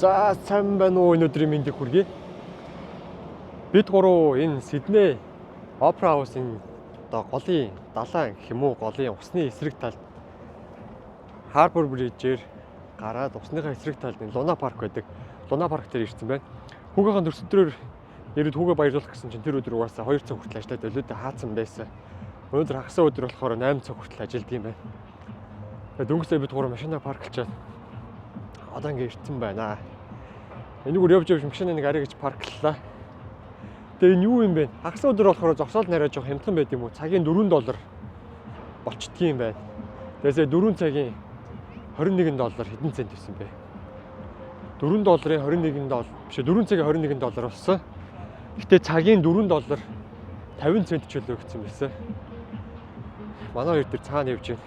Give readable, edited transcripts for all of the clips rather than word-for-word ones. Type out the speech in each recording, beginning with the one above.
За, сайн байна уу, өнөөдрийн мэндийг хүргэе. Бид гурав энэ Сидней Опера Хаус-ын одоо голын далайн гэх юм уу, голын усны эсрэг талд Harbor Bridge-ээр гараад усныхаа эсрэг талд энэ Луна парк байдаг. Луна парк дээр ирсэн байна. Хүүгийнхээ төрсөн өдрөөр ирээд хүүгээ баярлуулах гэсэн чинь тэр өдөр угаасаа 2 цаг хүртэл ажиллаад өлөөдөө хаацсан байсан. Өнөөдөр хагасаа өдөр болохоор 8 цаг хүртэл ажилладаг юм байна. Тэгээд дөнгөж сая бид гурав машинаа парклчаад одоо ингэ ирсэн байна. Энэгээр явж явж машинаа нэг арай гэж паркллаа. Тэгээ энэ юу юм бэ? Хагас өдөр болохоор зогсоол нарай жоох хямдхан байд юм уу? Цагийн 4 доллар болчдгийм юм байна. Тэгээс 4 цагийн 21 доллар хэдэн цент байсан бэ? 4 долларын 21 доллар биш ээ, 4 цагийн 21 доллар болсон. Гэтэ цагийн 4 доллар 50 цент чөлөө гэсэн байсан. Манай хоёр тэр цаана явж байна.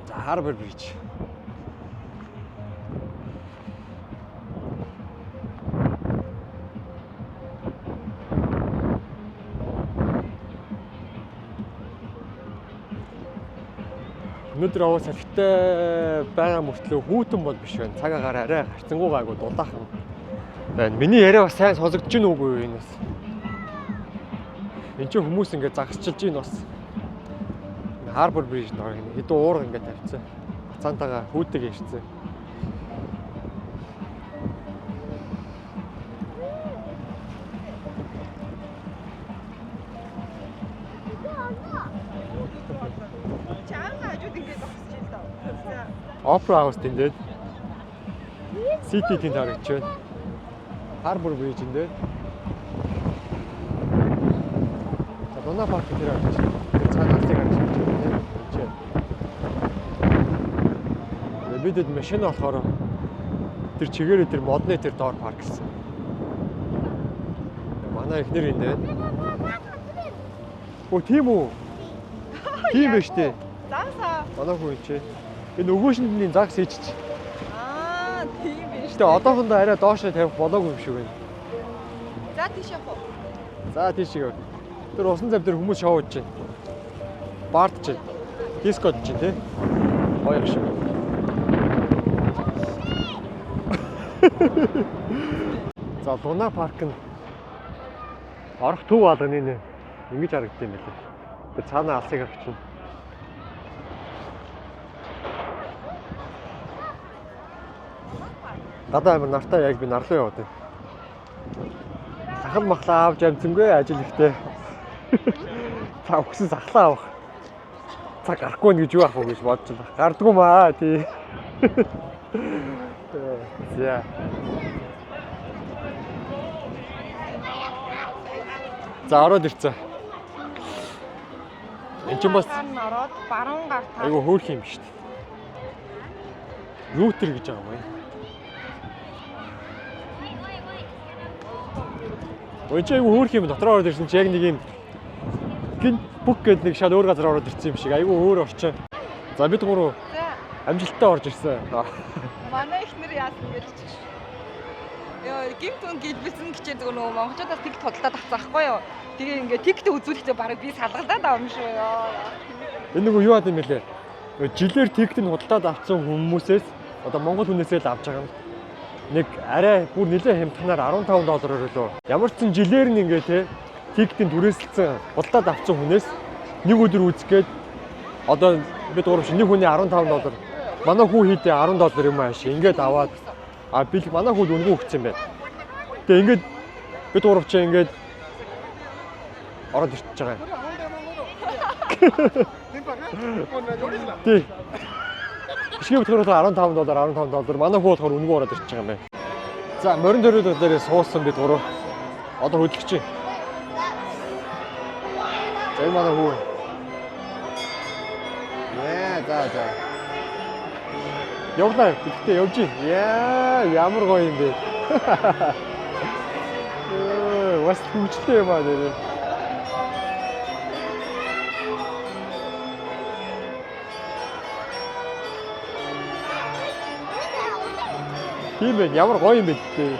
За, Harbor Bridge. Өнөөдөр аваа салхитай байгаа мөртлөө хүүтэн бол биш байна. Цаг агаар арай харцангуй гайгүй дулаахан байна. Миний яриа бас сайн сонсогдож гин үгүй юу энэ бас. Энд чинь хүмүүс ингээд загасчилж гин бас. Harbor Bridge нөр хэдэн уурга ингээд тавьчихсан. Бацаантайгаа хүүтэйг ирсэн. Чанга хажууд ингээд зогсож ин л даа. За. Opera House тэндээд City тэнд харагдаж байна. Harbor Bridge энд. За, Луна парк дээр харагдаж байна. Тэр цаана алсыг харж байна тийм. Энд чинь. Тэгээ бид хэд машин болохоор тэр чигээрээ тэр модны тэр доор парклсан. Тэгээ манай эхнэр энд байна. Өө, тийм үү? Тийм байж тээ. Загсаа. Манай хүн чи. Энэ өгөөшөндний загс хийчих. Аа, тийм биш. Гэтэ одоохондоо арай доошоо тавих болоогүй юм шиг байна. За, тийш явах уу? За, тийш яваа. Тэр усан зав дээр хүмүүс шоуж байна. Бардж байна. Дискод чинь тий. Гоё юм шиг. За, Луна парк нь орох төв алганы нэ ингэж харагдсан юм байна лээ. Тэр цаана алсыг харах чинь. Гадаа амар нартай, яг би нарлуу яваад байна. Сахал махлаа авч амцсангүй, ажил ихтэй. Та өгсөн сахлаа авах. Цаг гарахгүй нэ гэж юу авах вэ гэж бодож байна. Гардгүй маа тий. За. За, ороод ирцээ. Энд чинь бас Гар нь ороод баруун гар та. айгу хөөрх юм шүү дээ. Рутер гэж байгаа юм байна. Ой, чи айгу хөөрх юм, дотор ороод ирсэн чи яг нэг юм гин бүк гээд нэг шал өөр газар ороод ирсэн юм шиг айгу өөр орчин. За, бид гурав За, амжилттай орж ирсэн. манай эхнэр яасан гэж чи. Йоо, гимт үн гэлбэлсэн гэж зүгээр нөгөө монголчуудаас тэг тодалтаад авсан ахгүй юу? Тэгээ ингээд тэгтээ үзүүлэхдээ бараг би салгалдаад авам шүү ёо. Энэ нөгөө юу ад юм бэлээ? Нөгөө жилээр ticket нь худалдаад авсан хүмүүсээс одоо монгол хүнээсээ л авч байгаа юм. Нэг арай бүр нэлээд хямдханаар 15 доллараар лөө. Ямар ч сан жилээр нь ингээ те ticket ийн түрээсэлсэн худалдаад авсан хүнээс нэг өдөр үзэх гээд одоо бид гурав шиг нэг хүний 15 доллар, манай хүү хийдэ 10 доллар юм ааш ингээд аваад, а би манай хүүд үнэгүй өгсөн юм байна. Тэгээ ингээд бид гурав чи ингээд ороод ирчихэж байгаа юм. Тий. Бишгээ битгаар болохоор 15 доллар, 15 доллар, манай хүү болохоор үнэгүй ороод ирчихэж байгаа юм байна. За, морин дөрөв дээрээ суусан бид гурав. Одоо хөдлөх чинь. За, энэ манай хүү. Яа, за за. Явлаа. Гэхдээ явж гин. Яа, ямар гоё юм бэ. Бас хөвчлээ юм аа нэрээ. Тийм байна. Ямар гоё юм бэ гэдэг.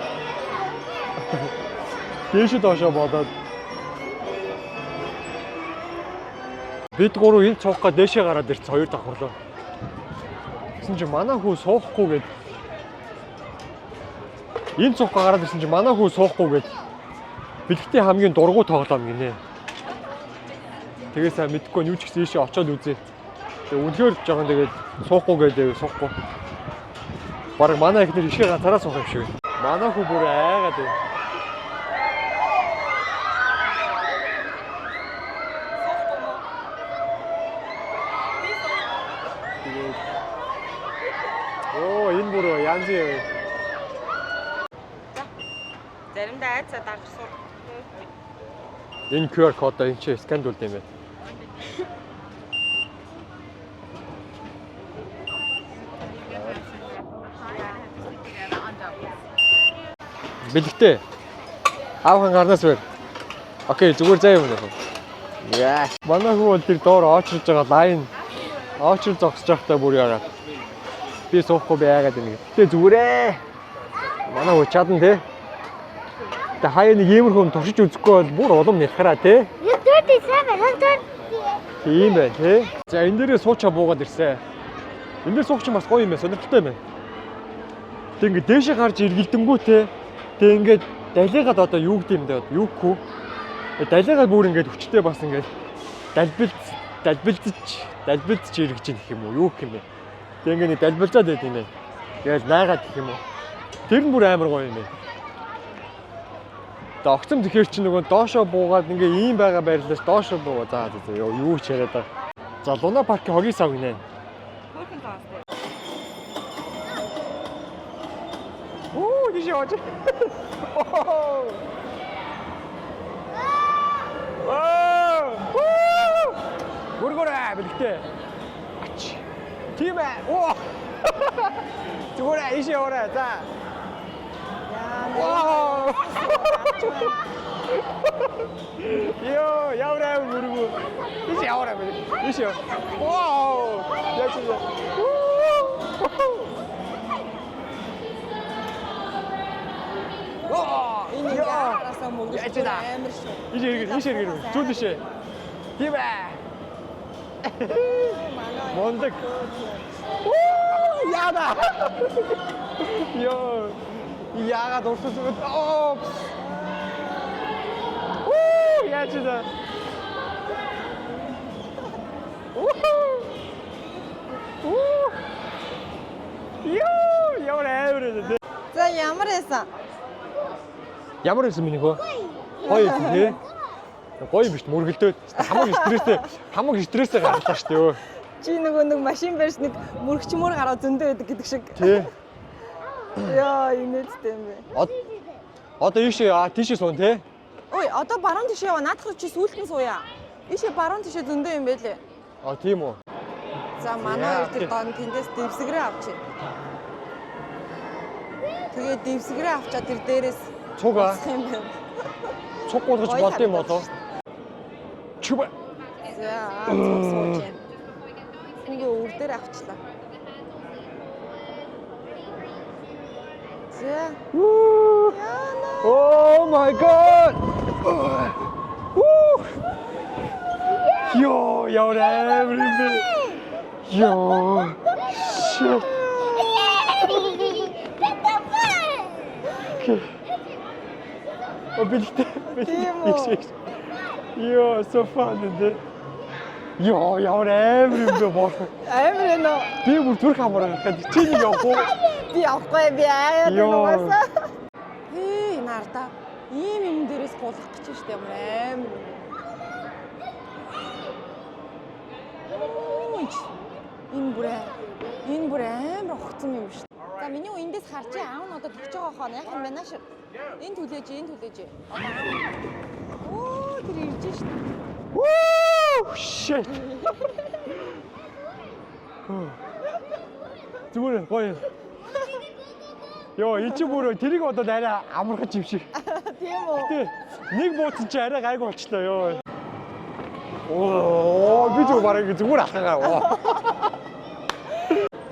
Дээшээ доошоо бодоод бид гурав энд цуух га дээшээ гараад ирсэн, хоёр давхарлаа. Тэгсэн чинь манай хүү суухгүй гээд энэ цуггаа гараад ирсэн чинь манай хүү суухгүй гээд бэлэгтээ хамгийн дургу тоглоом гинэ. Тэгээ сайн мэдэхгүй юу ч гэсэн ийшээ очиод үзье. Тэгээ үнэхээр жоохон тэгээд суухгүй гээд суухгүй. Бараг манай эхнэр ишээ ганцаараа суух юм шиг. Манай хүү бүр айгаад байна. Тэгээд оо, энэ бүр янз юм. Заримдаа айцаа дагаж сур. Энэ QR кодоо энэ чи scan дүүлд юм байна. Бэлэгтэй. Аавхан гарнаас бэр. Okay, зүгээр заа юм нэ. Яа. Манай хүү бол тэр доор оочирж байгаа line оочир зогсож байхдаа бүр яагаад би суухгүй, би айгаад байна гэх. Гэтэ зүгээрээ. Манай хүү чадна те. Тэ хаяа нэг иймэрхүү юм туршиж үзэхгүй бол бүр улам нялхараа те. You're 37. I'm 38. Тийм байна тий. За, энэ дээрээ суучаа буугаад ирсэн. Энэ дээр суух чинь бас гоё юм байна, сонирхолтой юм байна. Тэг ингээд дээшээ гарч эргэлдэнгүү те. Тэг ингээд далигаад одоо юу гэдэм юм бэ? Юу гэхүү? Далигаад бүр ингээд хүчтэй бас ингээд далбилз далбилзэж далбилзэж эргэж ийн гэх юм уу? Юу гэх юм бэ? Тэг ингээд нэг далбилзаад байд юм байна. Тэгэл наагаад гэх юм уу? Тэр нь бүр амар гоё юм байна. Тэгээ огцом тэгэхээр чи нөгөө доошоо буугаад ингээ ийм байгаа байрлалаас доошоо буугаа. За за за, ёо, юу ч яриад байгаа. За, Луна паркийн хогийн сав гинэ. Хөөрхөн тоостой. Оо, тийш яваач. Оо. Гүргүрээ бэлгтээ. Ач. Тийм ээ. Оо. Зүгээр ийш яваарай. За. Вау. Йоо, яваарай мөргөө. Ийш яваарай бэл. Ийш яв. Вау. Яаж юм бэ? Оо. Энэ ингээ араасаа мөргөж Яаж вэ? амар шүү. Ийш эргэр, ийш эргэр. Зүүн тишээ. Тийм ээ. Мундаг. Уу, яада. Йоо. Яагаад урсаж өгöd? Оо. Уу, яаж вэ? Уу. Уу. Йоо, ямар амар вэ? За, ямар байсан? Ямар байсан миний хөө? Гоё юм тий. Гоё юм биш, мөргөлдөөд хамаг стрессээ, хамаг стрессээ гарлаа шүү дээ өө. Чи нөгөө нэг машин барьж нэг мөрөгчмөр гараа зөндөө байдаг гэдэг шиг. Тий. Яа, инээдтэй юм бэ. Одоо ийшээ аа тийшээ суун тий. Ой, одоо баруун тишээ яваа. Наадах чи сүүлд нь сууя. Ийшээ баруун тишээ зөндөө юм байлээ. А, тийм үү. За, манай хоёр тэр дон тэндээс дэвсгэрээ авчи. Тэгээ дэвсгэрээ авчаа тэр дээрээс Цуг аа. босох юм байна. Цуг гуулгаж Гоё болд юм харагдаж болов. Чүб. За, цуг сууж байна. Нэг өвөр дээр авчлаа. За. Яна. Oh my God. Woo. Йоо, ямар амар юм бэ? Йоо. Shit. That's the fun. Okay. О, бэлгтэй. Тийм үү? Йоо, so fun энэ. Йоо, ямар амар юм бэ боо. Амар энэ. Би бүр зүрх хамаар гарах гэж, чи нэг явах уу? Би явахгүй, би аяа Йоо. угаасаа. Хээ, нарда. Ийм юм дээрээс гулгах гэж штэ, ямар амар юм бэ. Ууч. Энэ бүр амар огцом юм шүү. За, миний үе эндээс харж, аав нь одоо төгсөж байгаа хоо яах юм бэ нааш. Энэ түлээж, энэ түлээж. Одоо аав. Оо, тэр ирж шít. Woo! Shit. Зүгээр гоё. Йоо, энэ чи бүр тэрийг бодоод арай амархаж юм шиг. Тийм үү? Тэ нэг бууцсан чи арай гайгүй болчлоо ёо. Оо, би зүгээр бараг зүгээр алхагаа.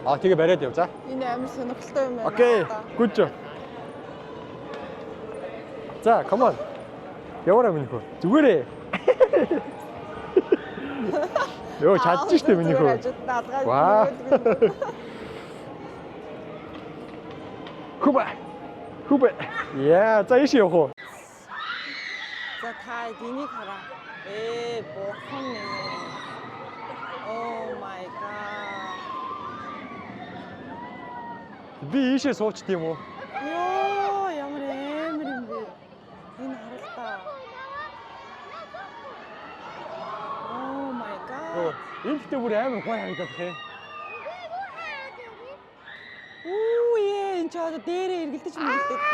А, тэгээ бариад яв за. Энэ амар сонирхолтой юм байна. Okay, good job. За, come on. Яваарай миний хөө. Зүгээрээ. Йоо, чадчих штэ миний хөө. Ваа. Хүбэ. Хүбэ. Яа, за ийш явах уу? За та энийг хараа. Ээ, бурхан минь ээ. Oh my god. Би ийшээ суучт юм уу? Йоо, ямар амар юм бэ? Энэ харал та. Oh my god. Энэ гэхдээ бүр амар гоё харагдаад их юм. Үу ээ, энэ ч одоо дээрээ эргэлдэж мэргэлдэх юм.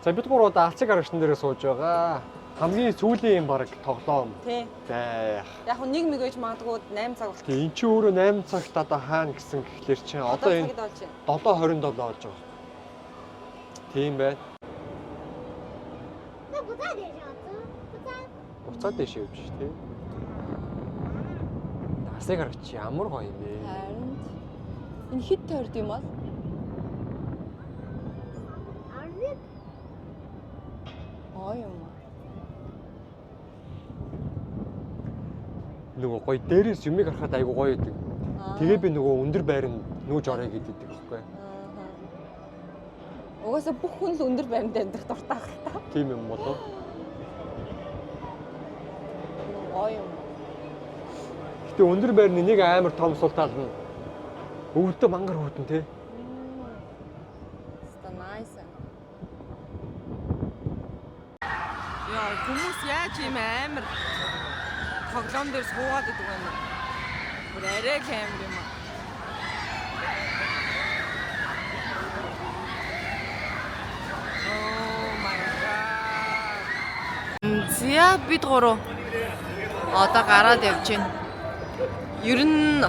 За бид гурав одоо алцыг арагчсан дээрээ сууж байгаа. Хамгийн сүүлийн юм баг тоглоом Тий. байх. Яг нь нэг мэгэж магадгүй 8 цаг болчих. Тэгээ эн чинь өөрөө 8 цагт одоо хаана гэсэн гэхлээр чинь одоо энэ цагт болж байна. 7:27 болж байгаа. Тийм байна. 那不在脸上，不在。 Буцаад дэше явж ш тий. Алцыг арагч ямар гоё юм бэ? Харин энэ хэд тойрд юм бол? 儿子。 Гоё юм аа. Нөгөө гоё дээрээс юмыг харахад айгу гоё байдаг. Тэгээ би нөгөө өндөр байранд нүүж орё гэдэг байхгүй. Угаасаа бүх хүн л өндөр байранд амьдрах дуртай байх та. Тийм юм болов. Гоё юм. Гэтэ өндөр байрны нэг амар том сул тал нь өвдө мангар хөтөн тий. Ста nice. Яа, хүмүүс яаж ийм амар тоглоом дээр суугаад идэг юм бэ? Бүр арай л амар юм аа. Oh my god. Зя бид гурав одоо гараад явж байна. Ер нь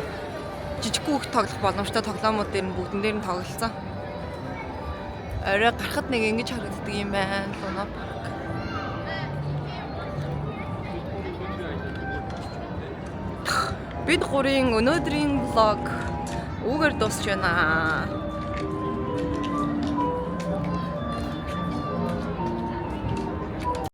жижиг хүүхд тоглох боломжтой тоглоомууд дээр нь бүгдэн дээр нь тоглолцсон. Орой гарахад нэг ингэж харагддаг юм байна. Луна парк. Бид гурийн өнөөдрийн влог үүгээр дуусч байна.